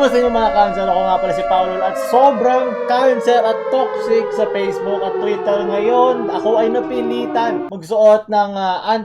Kumusta yung mga cancer? Ako nga pala si Paolo at sobrang cancer at toxic sa Facebook at Twitter ngayon. Ako ay napilitan magsuot ng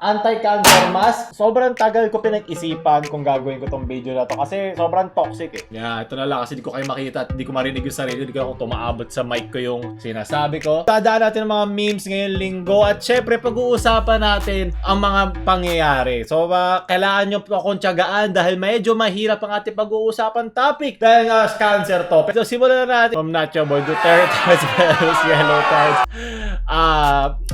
anti-cancer mask. Sobrang tagal ko pinag-isipan kung gagawin ko tong video na to kasi sobrang toxic eh. Yeah, ito na lang kasi di ko kayo makita at di ko marinig yung sarili. Di ko ako tumaabot sa mic ko yung sinasabi ko. Dadaan natin ang mga memes ngayong linggo at syempre pag-uusapan natin ang mga pangyayari. So kailangan nyo po akong tiyagaan dahil medyo mahirap ang ating pag-uusapan topic dahil nga cancer to. So simulan na natin from Nacho Boy Duterte as well as Yellow Cards.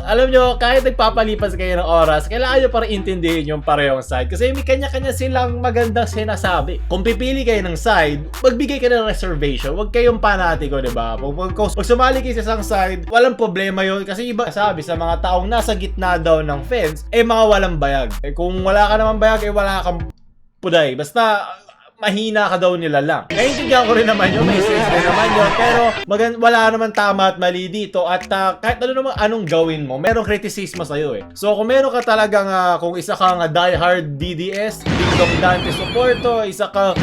Alam nyo, kahit nagpapalipas kayo ng oras, kailangan nyo para intindihin yung parehong side kasi may kanya-kanya silang magandang sinasabi. Kung pipili kayo ng side, magbigay ka ng reservation. Huwag kayong panatiko, diba? Pag sumali kayo sa isang side, walang problema yun kasi iba sabi sa mga taong nasa gitna daw ng fence, mga walang bayag. Kung wala ka naman bayag, wala kang puday. Basta mahina ka daw nila lang. Naiintindihan ko rin naman yun, may sense rin naman yun, pero wala naman tama at mali dito at kahit ano naman anong gawin mo, merong kritisismo sa'yo eh. So kung meron ka talagang, kung isa kang diehard DDS, Dingdong Dante supporto, isa kang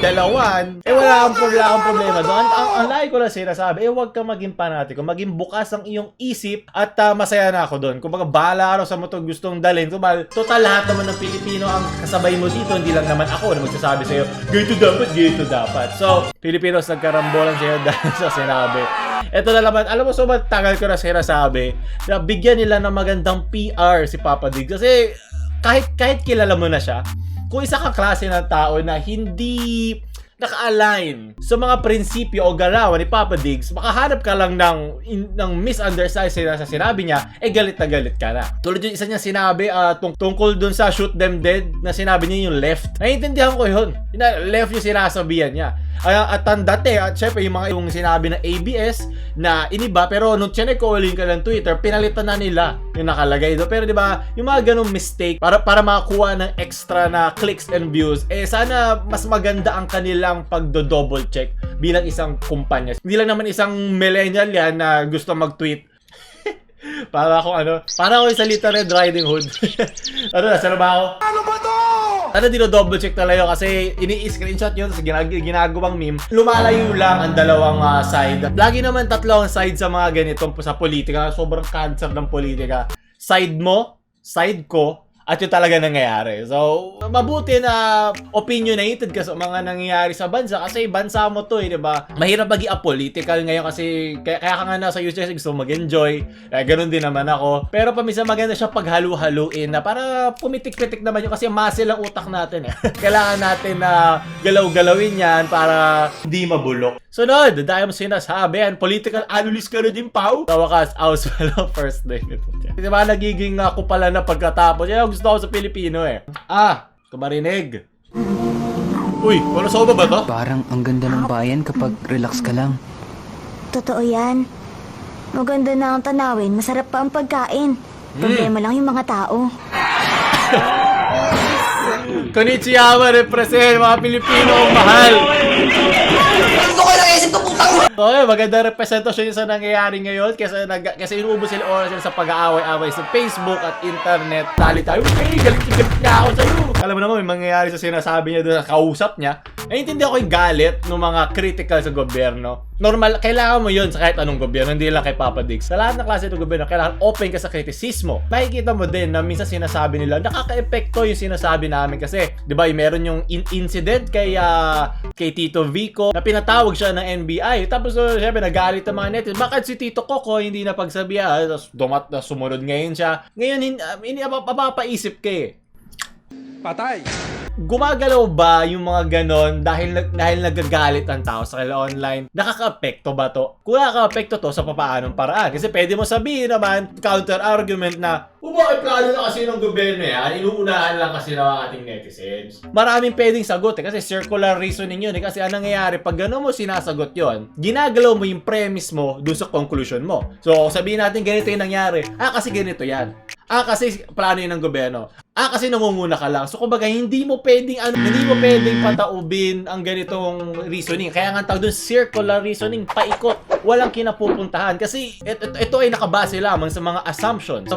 dalawan, wala kang problema doon. Ang lagi ko lang sinasabi, huwag kang maging panatiko, maging bukas ang iyong isip at masaya na ako doon. Kung bahala araw sa mo ito gustong dalhin, total lahat naman ng Pilipino ang kasabay mo dito, hindi lang naman ako na magsasabi sa'yo, ganito dapat. So, Pilipinos nagkarambolan sa'yo dahil sa sinabi. Ito na naman, alam mo, so tagal ko na sinasabi na bigyan nila ng magandang PR si Papa Diggs. Kasi kahit kilala mo na siya, kung isa kang klase ng tao na hindi naka-align sa mga prinsipyo o galawan ni Papa Diggs, makahanap ka lang ng misunderstanding sa sinabi niya, galit na galit ka na. Tulad yung isa niya sinabi tungkol dun sa shoot them dead na sinabi niya yung left. Naiintindihan ko yun. Left yung sinasabihan niya. At dati, at syempre yung sinabi ng ABS na iniba, pero nung chinek-calling ka ng Twitter, pinalitan na nila yung nakalagay doon. Pero diba, yung mga ganong mistake, para makakuha ng extra na clicks and views, sana mas maganda ang kanilang pagdo-double check bilang isang kumpanya. Hindi lang naman isang millennial yan na gusto mag-tweet. para ako yung sa Little Red Riding Hood. Nasa ba ako? Ano ba to? Dino-double check talaga kasi ini-screenshot yun sa ginagawang meme. Lumalayo lang ang dalawang side. Lagi naman tatlo ang side sa mga ganitong sa politika. Sobrang cancer ng politika. Side mo, side ko, at yung talaga nangyayari. So, mabuti na opinionated ka sa mga nangyayari sa bansa kasi bansa mo to diba? Mahirap maging apolitical ngayon kasi kaya ka nga nasa USA gusto mag-enjoy. Ganun din naman ako. Pero paminsan maganda siya paghalu-haluin na para pumitik-pitik naman yun kasi muscle ang utak natin eh. Kailangan natin na galaw-galawin yan para hindi mabulok. Sunod, dahil mo sinasabi, political analyst ka rin din, Pao. Sa wakas, house pala first day nito. Diba nagiging kupala na pagkatapos. Yan gusto ko sa Pilipino eh. Kumarinig. Uy, wala sa ba to? Parang ang ganda ng bayan kapag relax ka lang. Totoo yan. Maganda na ang tanawin, masarap pa ang pagkain. Problema lang yung mga tao. Konnichiwa, represent mga Pilipino, mahal. Okay, maganda representasyon yun sa nangyayari ngayon kasi inuubos sila oras sa pag-aaway-aaway sa Facebook at internet. Tali tayo, galit niya ako sa'yo. Alam mo naman, may mangyayari sa sinasabi niya doon sa kausap niya. Naiintindihan ko yung galit ng mga critical sa gobyerno. Normal, kailangan mo yun sa kahit anong gobyerno, hindi lang kay Papa Diggs. Sa lahat ng klase ng gobyerno, kailangan open ka sa kritisismo. Makikita mo din na minsan sinasabi nila, nakaka-epekto yung sinasabi namin kasi, di ba, meron yung incident kay Tito Vico na pinatawag siya ng NBI. Tapos, syempre, nagalit ang mga netizen. Bakit si Tito Coco hindi napagsabihan? Tapos, sumunod ngayon siya. Ngayon, hindi mapapaisip ka eh. Patay! Gumagalaw ba yung mga ganon dahil nagagalit ang tao sa kanila online? Nakaka-apekto ba to? Kung nakaka-apekto to, sa papaanong paraan? Kasi pwede mo sabihin naman, counter-argument na, bakit plano na kasi ng gobyerno yan? Inuunahan lang kasi ng ating netizens. Maraming pwedeng sagot kasi circular reasoning yun kasi anong nangyayari pag gano'n mo sinasagot yon, ginagalaw mo yung premise mo dun sa conclusion mo. So, sabihin natin ganito yung nangyari. Kasi ganito yan. Kasi plano yun ng gobyerno. Kasi nangunguna ka lang. So, kumbaga, hindi mo pwedeng pataubin ang ganitong reasoning. Kaya nga tawag doon circular reasoning, paikot. Walang kinapupuntahan. Kasi ito ay nakabase lamang sa mga assumption, sa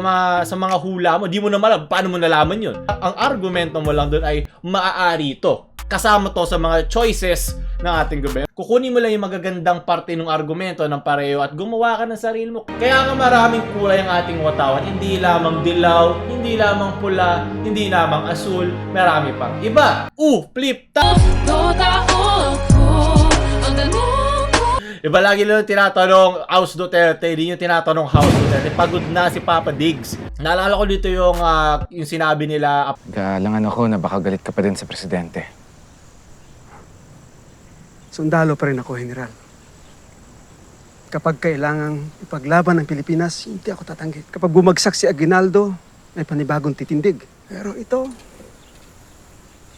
mga hula mo. Di mo na malam, paano mo nalaman yun? Ang argumento mo lang doon ay maaari ito. kasama to sa mga choices ng ating gobyerno. Kukunin mo lang yung magagandang parte ng argumento ng pareho at gumawa ka ng sarili mo. Kaya nga maraming kulay ang ating watawan. Hindi lamang dilaw, hindi lamang pula, hindi lamang asul, marami pang iba. Flip top! Diba lagi lang tinatanong House Duterte, hindi nyo tinatanong House Duterte. Pagod na si Papa Diggs. Naalala ko dito yung sinabi nila. Galangan ako na baka galit ka pa din sa presidente. Sundalo pa rin ako, General. Kapag kailangang ipaglaban ng Pilipinas, hindi ako tatanggi. Kapag bumagsak si Aguinaldo, may panibagong titindig. Pero ito,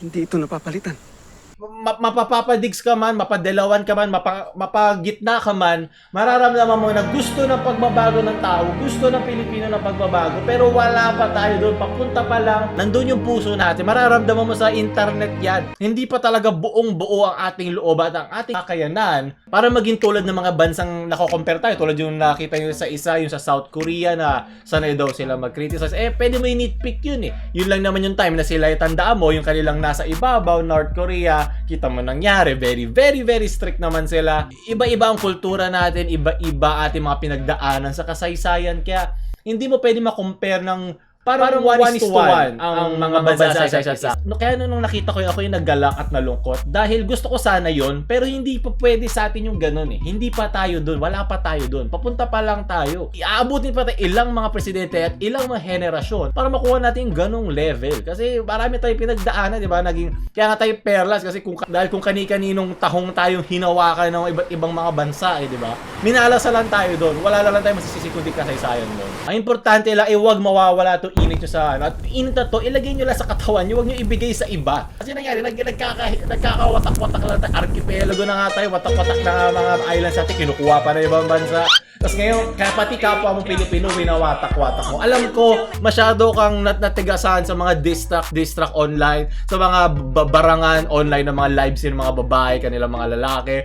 hindi ito napapalitan. Mapapapadigs ka man, mapadelawan ka man, mapagitna ka man, mararamdaman mo na gusto ng pagbabago ng tao, gusto ng Pilipino ng pagbabago, pero wala pa tayo doon, papunta pa lang, nandun yung puso natin, mararamdaman mo sa internet yan. Hindi pa talaga buong buo ang ating loob at ang ating kakayanan para maging tulad ng mga bansang nako-compare tayo, tulad yung nakita nyo sa isa, yung sa South Korea na sanay daw sila mag-criticize. Pwede mo i-nitpick yun eh. Yun lang naman yung time na sila, tandaan mo, yung kanilang nasa ibabaw, North Korea, kita mo nangyari, very strict naman sila. Iba-iba ang kultura natin, iba-iba ating mga pinagdaanan sa kasaysayan, kaya hindi mo pwede ma-compare ng parang 1:1 ang mga bansa sa isa't isa. Kaya nung nakita ko ako yung naggalak at nalungkot dahil gusto ko sana yon, pero hindi pa pwede sa atin yung ganun eh. Hindi pa tayo doon, wala pa tayo doon. Papunta pa lang tayo. Iaabutin pa tayo ilang mga presidente at ilang mga henerasyon para makuha natin yung ganung level. Kasi marami tayong pinagdaanan, di ba? Kaya nga tayo perlas kasi dahil kung kani-kaninong tahong tayong hinawakan ng iba't ibang mga bansa di ba? Minalasalan tayo doon. Wala lang tayo masisisi kundi kasaysayan doon. Ang importante lang huwag mawawala to init nyo sa at init na to, ilagay nyo lang sa katawan nyo, huwag nyo ibigay sa iba. Kasi nangyari, nagkakawatak-watak lang tayo, archipelago na nga tayo, watak-watak na mga islands natin, kinukuha pa na ibang bansa. Tapos ngayon, kaya pati kapwa mo Pilipino, winawatak-watak mo. Alam ko, masyado kang natigasan sa mga distract online, sa mga barangan online ng mga lives ng mga babae, kanilang mga lalaki,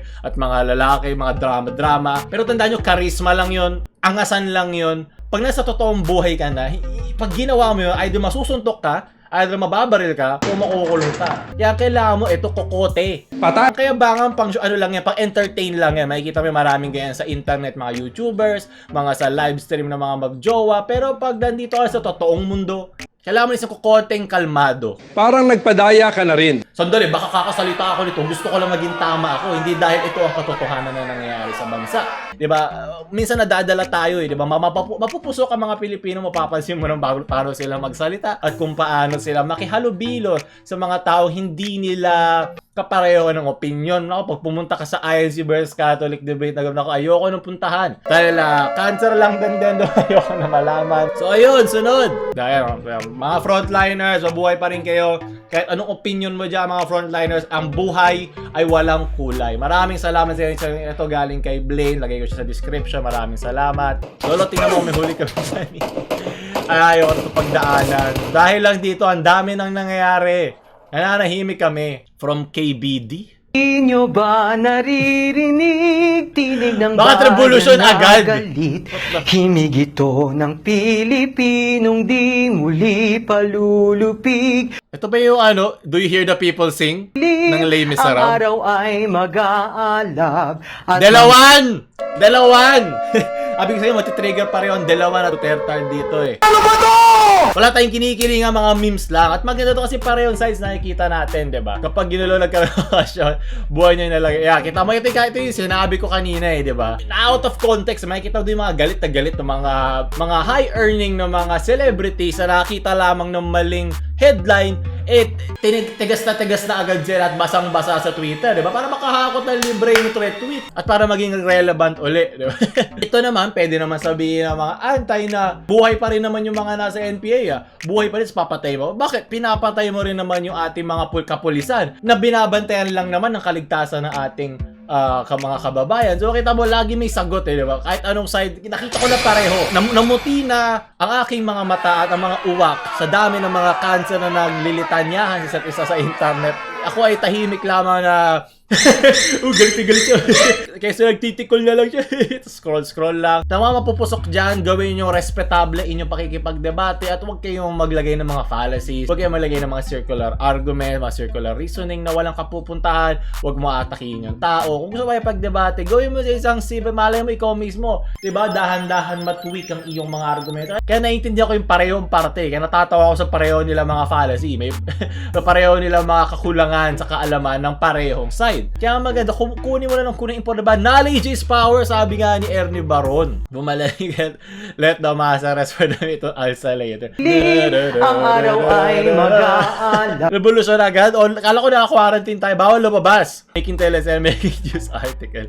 mga drama-drama. Pero tandaan nyo, charisma lang yon, angasan lang yon. Pag nasa totoong buhay ka na, pag ginawa mo yun, either masusuntok ka, either mababaril ka, o makukulong ka. Kaya kailangan mo ito kokote. Patay! Kaya bangang pang lang yan, pang entertain lang yan. Makikita mo maraming ganyan sa internet, mga YouTubers, mga sa live stream na mga magjowa. Pero pag nandito ka sa totoong mundo, kailangan mo isang kokoteng kalmado. Parang nagpadaya ka na rin. Sandali, baka kakasalita ako nito. Gusto ko lang maging tama ako. Hindi dahil ito ang katotohanan na nangyayari sa bansa. Diba? Minsan nadadala tayo diba? Mapupuso ka mga Pilipino, mapapansin mo ng paano sila magsalita at kung paano sila makihalubilo sa mga tao hindi nila kapareho ng opinion. Pag pumunta ka sa INC versus Catholic debate, ayoko nung puntahan. Dahil cancer lang din doon. Ayoko na malaman. So ayun, sunod. Dahil mga frontliners, mabuhay pa rin kayo. Kahit anong opinion mo dyan, mga frontliners, ang buhay ay walang kulay. Maraming salamat sa inyo. Ito galing kay Blaine. Lagay ko siya sa description. Maraming salamat. Lolo, tingnan mo, may huli kami sa ni. Ayaw ko pagdaanan. Dahil lang dito, ang dami nang nangyayari. Nananahimik kami. From KBD. Inyo ba naririnig tinig ng Bakit revolution bayan na agad? galit? Himig ito ng Pilipinong di muli palulupig. Ito ba yung do you hear the people sing? Ng Les Ang Miserables? araw ay mag-aalab at Dalawan! Sabi ko sa'yo, matitrigger pa rin yung dalawa na Duterte dito eh. Ano ba to? Wala tayong kinikiling nga mga memes lang. At maganda to kasi parehong size nakikita natin, diba? Kapag ginulo nagka-reaction, buhay nyo na lang. Yeah, kita mo ito yung sinabi ko kanina eh, diba? Out of context, makikita doon yung mga galit na galit ng mga high earning ng mga celebrities na nakita lamang ng maling headline, tigas na agad sila at basang-basa sa Twitter, di ba? Para makahakot ng libre yung tweet at para maging relevant uli, di ba? Ito naman, pwede naman sabihin ng mga anti na buhay pa rin naman yung mga nasa NPA, buhay pa rin, papatay mo. Bakit? Pinapatay mo rin naman yung ating mga kapulisan na binabantayan lang naman ng kaligtasan ng ating mga kababayan. So kita mo lagi may sagot di ba? Kahit anong side, nakita ko na pareho. Namuti na ang aking mga mata at ang mga uwak sa dami ng mga cancer na naglilitanyahan sa isa't isa sa internet. Ako ay tahimik lamang na galit siya. Kaysa nagtitikol na lang siya. Scroll lang. Tama, mapupusok dyan. Gawin yung respetable inyong pakikipagdebate at huwag kayong maglagay ng mga fallacies. Huwag kayong maglagay ng mga circular argument, mga circular reasoning na walang kapupuntahan. Huwag mo atakihin yung tao. Kung gusto mo pagdebate, gawin mo sa isang civil. Malay mo ikaw mismo. Diba? Dahan-dahan matuwik ang iyong mga argumento. Kaya naiintindihan ko yung parehong parte. Kaya natatawa ako sa pareho nila mga fallacy. May pareho nila mga kakulangan sa kaalaman ng parehong side. Kaya maganda, kunin mo na ng kunin import ba? Knowledge is power, sabi nga ni Ernie Baron. Bumalik at let the masa rest for them ito alsa later. Ang araw ay mag-aalab. Revolution agad. O, kala ko naka-quarantine tayo. Bawal lumabas. Making telesale, making news article.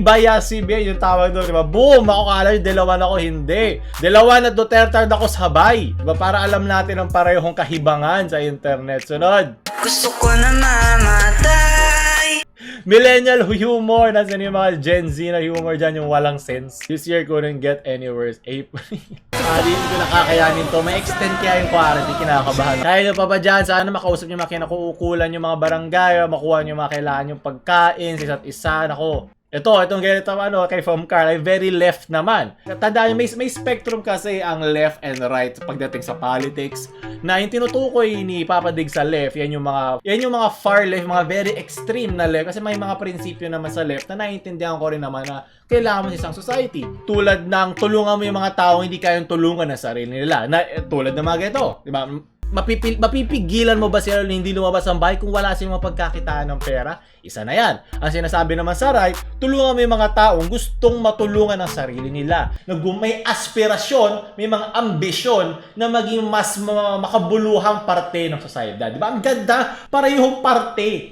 Bayasibe, yung tawag doon. Diba? Boom! Ako kala yung dalawa na ako. Hindi. Dalawa na Duterte na ako sabay. Diba? Para alam natin ang parehong kahibangan sa internet. Sunod. Gusto ko na mamatay. Millennial humor. Nasaan yung mga Gen Z na humor dyan, yung walang sense. This year couldn't get any worse. April. Hindi ko nakakayanin to. May extend kaya yung quarantine. Kinakabahan. Kaya nyo pa ba dyan? Sana makausap nyo mga kinakuukulan yung mga barangay. Makuha nyo mga kailangan yung pagkain sa isa't isa. Nako. Itong ganito kay From Carl ay very left naman. Tandaan nyo, may spectrum kasi ang left and right pagdating sa politics. Na yung tinutukoy ni Papa Dig sa left, yan yung mga far left, mga very extreme na left. Kasi may mga prinsipyo naman sa left na naiintindihan ko rin naman na kailangan mo sa isang society. Tulad ng tulungan mo yung mga taong hindi kayang tulungan na sarili nila. Tulad ng mga ganito, di ba? Mapipigilan mo ba sila na hindi lumabas ang bahay kung wala silang mapagkakitaan ng pera? Isa na yan. Ang sinasabi naman sa right, tulungan mo yung mga taong gustong matulungan ang sarili nila. May aspirasyon, may mga ambisyon na maging mas makabuluhang parte ng society. Diba? Ang ganda, parehong parte.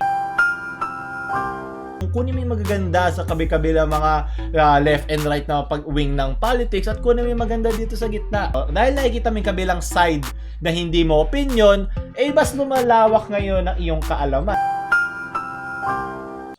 Kunin mo yung magaganda sa kabi-kabila mga left and right na pag-wing ng politics at kunin mo yung maganda dito sa gitna. Dahil nakikita mo yung kabilang side na hindi mo opinion, mas lumalawak ngayon ang iyong kaalaman.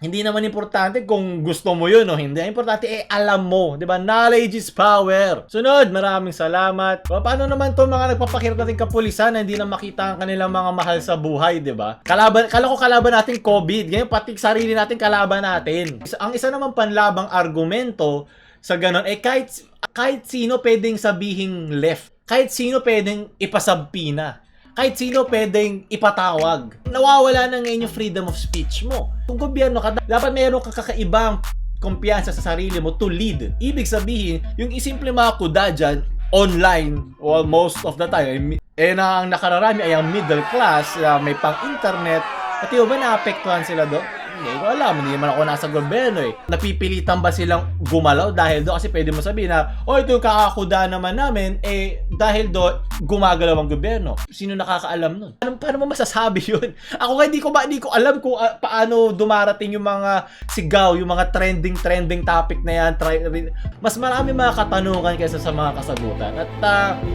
Hindi naman importante kung gusto mo yun o hindi. Ang importante alam mo. Diba? Knowledge is power. Sunod, maraming salamat. Paano naman to mga nagpapakirap natin kapulisan na hindi na makita ang kanilang mga mahal sa buhay, diba? Kala ko kalaban natin COVID. Ngayon, pati sarili natin kalaban natin. Ang isa naman panlabang argumento sa ganon, kahit sino pwedeng sabihing left. Kahit sino pwedeng ipasabpina. Kahit sino pwedeng ipatawag. Nawawala na ngayon yung freedom of speech mo. Kung gobyerno ka, dapat mayroon ka kakaibang kumpiyansa sa sarili mo to lead. Ibig sabihin, yung isimple mga kuda dyan, online, well, most of the time, na ang nakararami ay ang middle class, may pang-internet, at yung ba naapektuhan sila doon? Hindi ko alam, hindi naman ako nasa gobyerno eh. Napipilitan ba silang gumalaw dahil doon? Kasi pwede mo sabihin na, ito yung kakakuda naman namin, dahil doon, gumagalaw ang gobyerno. Sino nakakaalam nun? Paano mo masasabi yun? Ako nga hindi ko alam kung paano dumarating yung mga sigaw, yung mga trending topic na yan. Mas marami mga katanungan kaysa sa mga kasagutan. At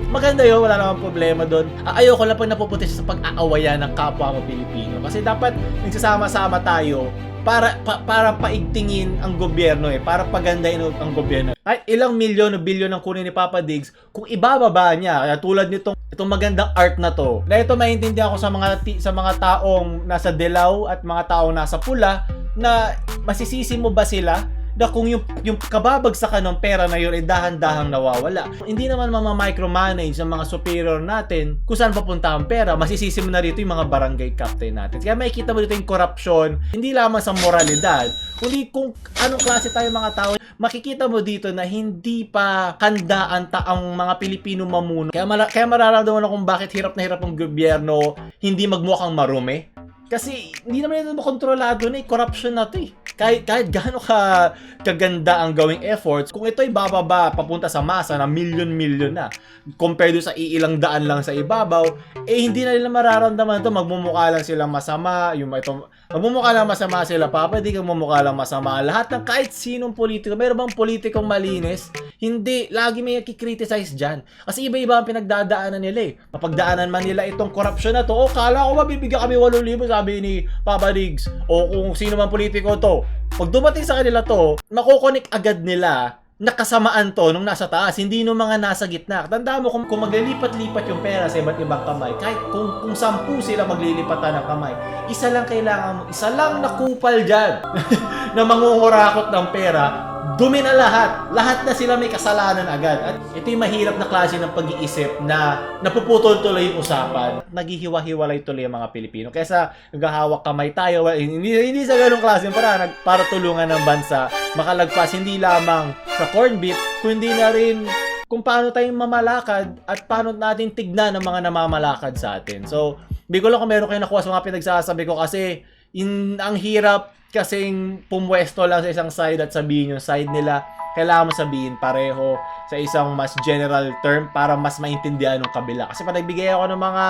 maganda yun, wala namang problema doon. Ayoko lang pag napupunta siya sa pag-aawayan ng kapwa mo Pilipino. Kasi dapat nagsasama-sama tayo para paigtingin ang gobyerno para pagandahin ang gobyerno. Ay ilang milyon o bilyon ang kunin ni Papa Diggs kung ibababa niya. Kaya tulad itong magandang art na to. Na ito maintindihan ko sa mga taong nasa dilaw at mga taong nasa pula na masisisi mo ba sila na kung yung kababagsakan ng pera na yun ay dahan-dahang nawawala. Hindi naman micromanage ng mga superior natin kung saan papunta ang pera. Masisisi mo na rito yung mga barangay captain natin. Kaya makikita mo dito yung corruption, hindi lamang sa moralidad, kundi kung anong klase tayo mga tao. Makikita mo dito na hindi pa handa ang mga Pilipino mamuno. Kaya mararamdaman ako kung bakit hirap na hirap ang gobyerno hindi magmukhang marumi. Kasi hindi naman ito makontrolado na corruption na ito Kahit gaano kaganda ang gawing efforts, kung ito ay bababa papunta sa masa na milyon-milyon na, compared sa iilang daan lang sa ibabaw, hindi na nila mararamdaman ito, magmumukha lang sila masama, magmumukha lang masama sila, Papa Dig, magmumukha lang masama. Lahat ng kahit sinong politiko, mayroon bang politikong malinis? Hindi, lagi may kikriticize dyan. Kasi iba-iba ang pinagdadaanan nila Mapagdaanan man nila itong corruption na to, kala ko mabibigyan kami 8,000, sabi ni Papa Diggs, o kung sino man politiko to. Pag dumating sa kanila to, makukonik agad nila nakasamaan to nung nasa taas, hindi nung mga nasa gitna. Tandaan mo, kung maglilipat-lipat yung pera sa iba't ibang kamay, kahit kung 10 sila maglilipatan ng kamay, isa lang kailangan mo, isa lang nakupal dyan na mangungurakot ng pera, dumi na lahat. Lahat na sila may kasalanan agad. At ito yung mahirap na klase ng pag-iisip na napuputol tuloy yung usapan. Naghihiwa-hiwalay tuloy yung mga Pilipino. Kesa naghahawak kamay tayo, hindi sa ganung klase para tulungan ng bansa makalagpas hindi lamang sa corned beef, kundi na rin kung paano tayong mamalakad at paano natin tignan ng mga namamalakad sa atin. So, hindi ko lang kung meron kayo nakuha sa mga pinagsasabi ko kasi ang hirap kasing pumwesto lang sa isang side at sabihin yung side nila. Kailangan mo sabihin pareho sa isang mas general term para mas maintindihan ng kabila. Kasi pag nagbigay ako ng mga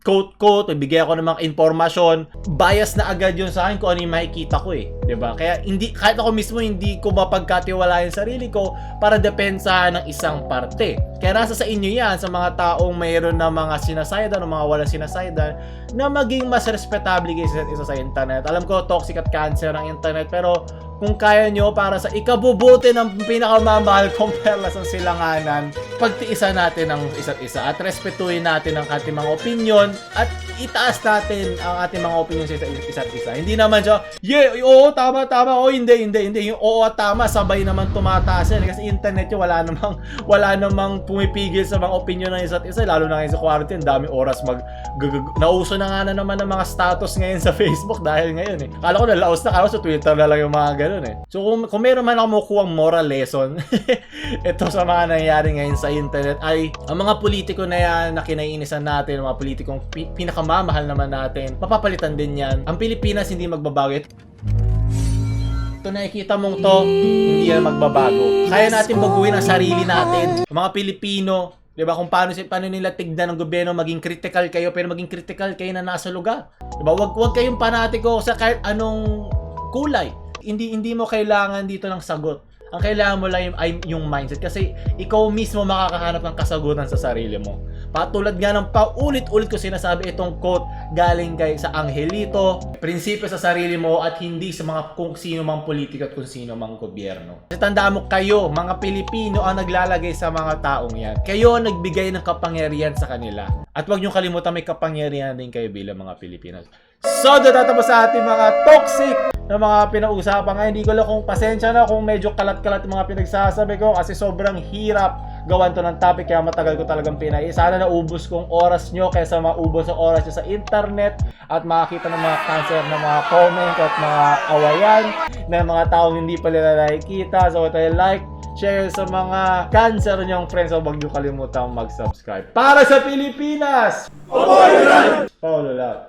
quote-quote, nagbigay ako ng mga informasyon, bias na agad yun sa akin kung ano yung makikita ko eh. Diba? Kaya kahit ako mismo hindi ko mapagkatiwala yung sarili ko para depensahan ng isang parte. Kaya nasa sa inyo yan, sa mga taong mayroon na mga sinasaydan o mga walang sinasaydan, na maging mas respetable kayo sa isa sa internet. Alam ko, toxic at cancer ang internet, pero kung kaya nyo para sa ikabubuti ng pinakamamahal kong perlas ng silanganan, pagtiisan natin ang isa't isa at respetuhin natin ang ating mga opinion at itaas natin ang ating mga opinion sa isa't isa. Hindi naman siya, oo, tama, oo, hindi. Yung oo at tama, sabay naman tumataas yan. Kasi internet yun, wala namang pumipigil sa mga opinion ng isa't isa. Lalo na ngayon sa quarantine, dami oras nauso na nga naman ng mga status ngayon sa Facebook dahil ngayon eh. Kala ko nalaos na, kala ko sa Twitter na lang yung mga ganun eh. So kung meron man ako makukuha moral lesson ito sa mga nangyayari ngayon sa internet ay ang mga politiko na yan na kinaiinisan natin, ang mga politikong pinakamamahal naman natin, mapapalitan din yan. Ang Pilipinas hindi magbabago. Ito nakikita mong to, hindi yan magbabago. Kaya natin baguhin ang sarili natin. Ang mga Pilipino, diba, kung paano nila tignan ng gobyerno, maging critical kayo, pero maging critical kayo na nasa lugar. Diba, wag kayong panatiko sa kahit anong kulay. Hindi mo kailangan dito ng sagot. Ang kailangan mo lang yung mindset kasi ikaw mismo makakahanap ng kasagutan sa sarili mo. Patulad nga ng paulit-ulit ko sinasabi itong quote galing sa Angelito, prinsipyo sa sarili mo at hindi sa mga kung sino mang politiko at kung sino mang gobyerno. Kasi tandaan mo, kayo, mga Pilipino ang naglalagay sa mga taong yan. Kayo ang nagbigay ng kapangyarihan sa kanila. At huwag niyong kalimutan, may kapangyarihan din kayo bilang mga Pilipinas. So, tatapos sa ating mga toxic na mga pinag-usapan ngayon. Hindi ko lang kung pasensya na kung medyo kalat-kalat yung mga pinagsasabi ko kasi sobrang hirap gawan to ng topic kaya matagal ko talagang pinay. Sana naubos kong oras nyo kaysa maubos ang oras nyo sa internet at makakita ng mga cancer na mga comment at mga awayan na mga taong hindi pa nila nakikita. So, tayo like, share sa mga cancer nyong friends. So, huwag nyo kalimutan mag-subscribe. Para sa Pilipinas! Paulo lang!